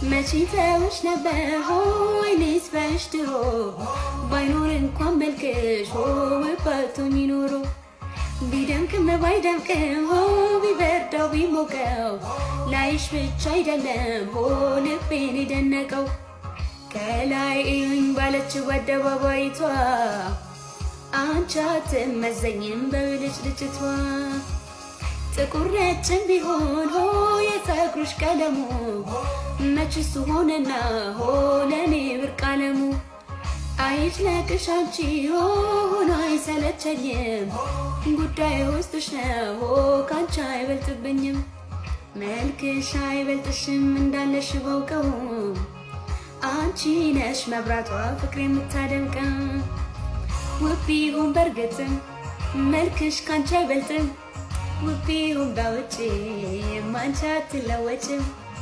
መቼ ተውሽ ነበር ሆይኔስ በሽ ድሮ፣ ባይኖር እንኳን መልክሽ ሆ ውበቱኝ ኖሮ፣ ቢደምቅም ባይደምቅም ሆ ቢበርደው ቢሞቀው ላይሽ ብቻ አይደለም ሆ ልቤን የደነቀው። ከላይ እዩኝ ባለችው አደባባይቷ አንቺ አትመዘኝም በብልጭልጭቷ። ጥቁር ነጭም ቢሆን ሆ የፀጉርሽ ቀለሙ መች እሱ ሆነና ሆ ለእኔ ብርቅ አለሙ። አይጭነቅሽ አንቺ ሆ ሆኖ አይሰለቸኝም፣ ጉዳይ ውስጥሽ ነው ሆ ካንቺ አይበልጥብኝም። መልክሽ አይበልጥሽም እንዳለሽ ባውቀው፣ አንቺ ነሽ መብራቷ ፍቅር የምታደምቀው። ውብ ቢሆን በእርግጥም መልክሽ ካንቺ አይበልጥም፣ ውብ ቢሆን በውጭ አንቺ አትለወጭም።